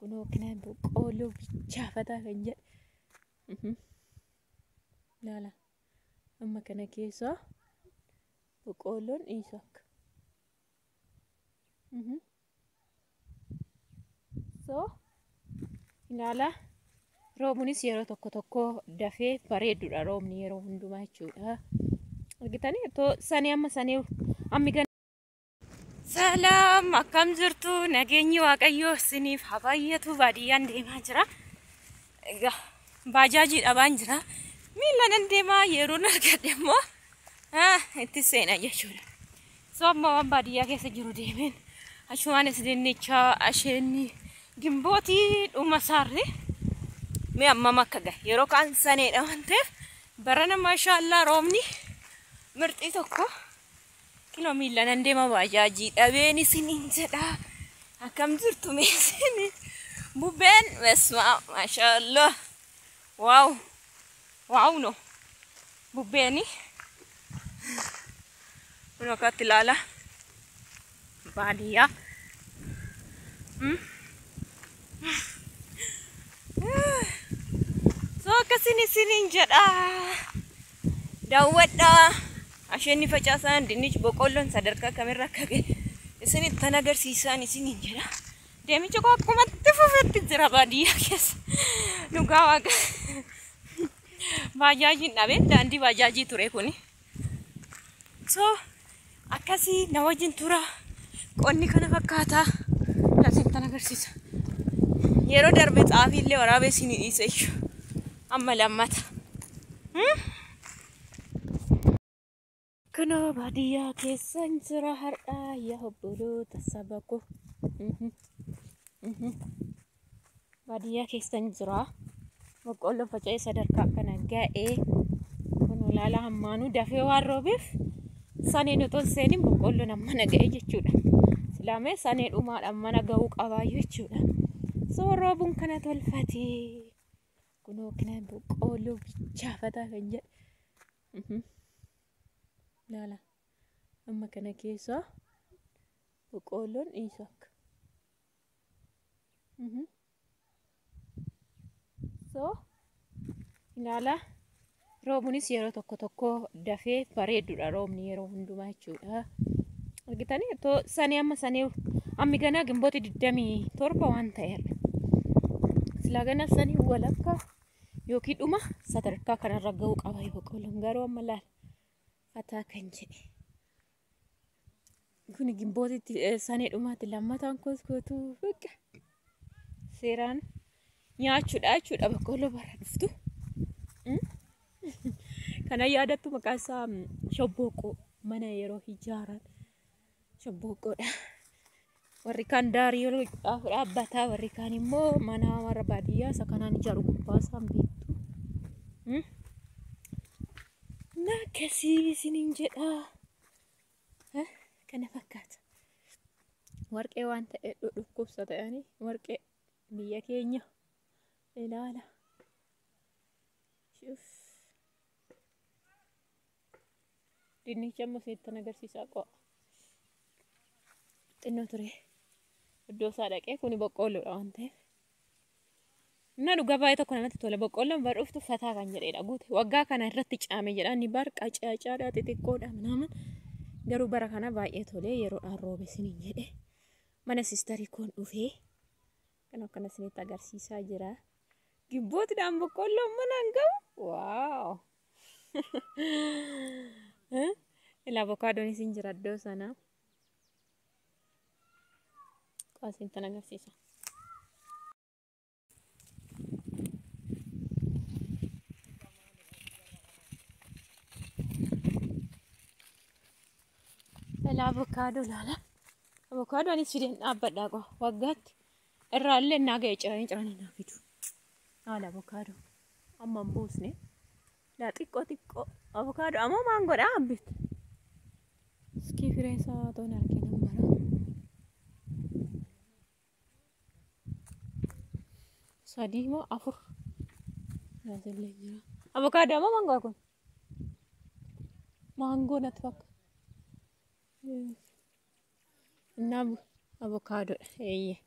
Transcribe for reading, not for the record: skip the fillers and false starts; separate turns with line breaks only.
Kunoo kana boqqoolloo bilchaafataa kan jedhe. Ilaala. Amma kana keessaa boqqoolloon dhiisu akka. So ilaala. Roobunis yeroo tokko tokko dafee bareedudha roobni yeroo hundumaa jechuudha. Argitanii otoo sanii amma sanii ammi gana. Salaam, akkam jirtu? Nageenyi Waaqayyoo isiniif haa baay'atu. Baadiyyaan deemaa jira. Egaa baajaajii dhabaan jira. Miila nan deemaa, yeroon argadhe immoo itti seena jechuudha. So amma waan baadiyyaa keessa jiru deemeen achumaanis dinnicha asheenni gimbootii dhuma isaarri mee ammam akka gahe yeroo kaan saneedha waan ta'eef barana maashaallaa roobni mirxii tokko kinoo miila nan deema baajaajii dhabeen isiniin jedha. Akkam jirtu mee isin? Bubbeen besma maashaallaa waaw waaw no bubbeeni kun akkatti ilaala baadiyyaa. So akkasin isiniin jedha. Daawwadhaa. Asheenni facaasaan dinnichi boqqolloon sadarkaa kamirra akka gahe isinittan agarsiisaan isiniin jedha. Deemichi koo akkumatti fufetti jira baadiyyaa keessa. Dhugaa waaqa. Baajaajiin dhabee daandii baajaajii ture kuni. So akkasii na wajjin tura. Qonni kana fakkaata. Isinittan agarsiisa. Yeroo darbe xaafii illee waraabee isinii dhiise jechuudha. Amma lammata. Kunoo baadiyyaa keessan jira har'aa yaa obboloota saba koo. Baadiyyaa keessan jira. Boqqolloon faca'ee sadarkaa kana ga'ee. Kun ilaala hammaanuu dafee waan roobeef saneen otoo hin seenin boqqolloon ammana ga'e jechuudha. Silaamee sanee dhumaadhaan mana ga'uu qabaayyuu jechuudha. So roobuun kana tolfatee. Kunoo kana boqqoolloo bilchaafataa kan jedhe. Ilaala. Amma kana keessaa boqqoolloon dhiisu akka. So ilaala. Roobunis yeroo tokko tokko dafee bareedudha roobni yeroo hundumaa jechuudha. Argitanii otoo sanii amma sanii ammi ganaa gimbooti 27 waan ta'eera. Silaa ganaa sanii walakkaa yookiin dhuma sadarkaa kanarra ga'uu qaba boqqolloon garuu amma laala fataa kan jedhe. Kun gimbootitti sanii dhumaatti lammataan koskootu bakka seeraan nyaachuudha jechuudha boqqolloo bara dhuftu. Kana yaadattu maqaan isaa shobbooqqoo mana yeroo ijaaran shobbooqqoodha. Warri kaan daarii yeroo dhaabbataa warri kaan immoo mana warra baadiyyaa isa kanaan ijaaru gubbaa isaan beektu. Na akkasii isiniin jedha. Kana fakkaata. Warqee waan ta'e dhukkubsa ta'anii warqee biyya keenya ilaala. Dinnicha immoo isinitti agarsiisaa qo'a. Xinnoo ture. Iddoo isaa dhaqee kuni boqqoolloodha waan ta'eef. Inni dhugaa baay'ee tokko namatti tola. Boqqoolloon bara dhuftu fataa kan jedhedha guute. Waggaa kana irratti caame jedha. Inni bar qacaacaadha xixiqqoodha minaaman. Garuu bara kana baay'ee tolee yeroodhaan roobe isiniin jedhe. Mana siistarii koon dhufee kan akkana isinitti agarsiisaa jira. Gibbootiidhaan boqqoolloon manaan ga'u. Waaw! Ilaa avokaadoon isin jira iddoo sana. Qaasin agarsiisa. Ilaa avokaadoo ilaala. Avokaadoo anis fideen dhaabbadhaa qofa waggaatti. Irraa illee naa ga'e ciranii ciranii naa fidu. Haala avokaadoo amma hin buusne. Laa xiqqoo xiqqoo avokaadoo ammoo maangoodha hambifte. Iskii firee isaa toon argina mara. Sadii moo afur? Laasillee jira. Avokaadoo ammoo maangoo kun? Maangoo natti fakkaata. Innaa avokaadoodha eeyyee.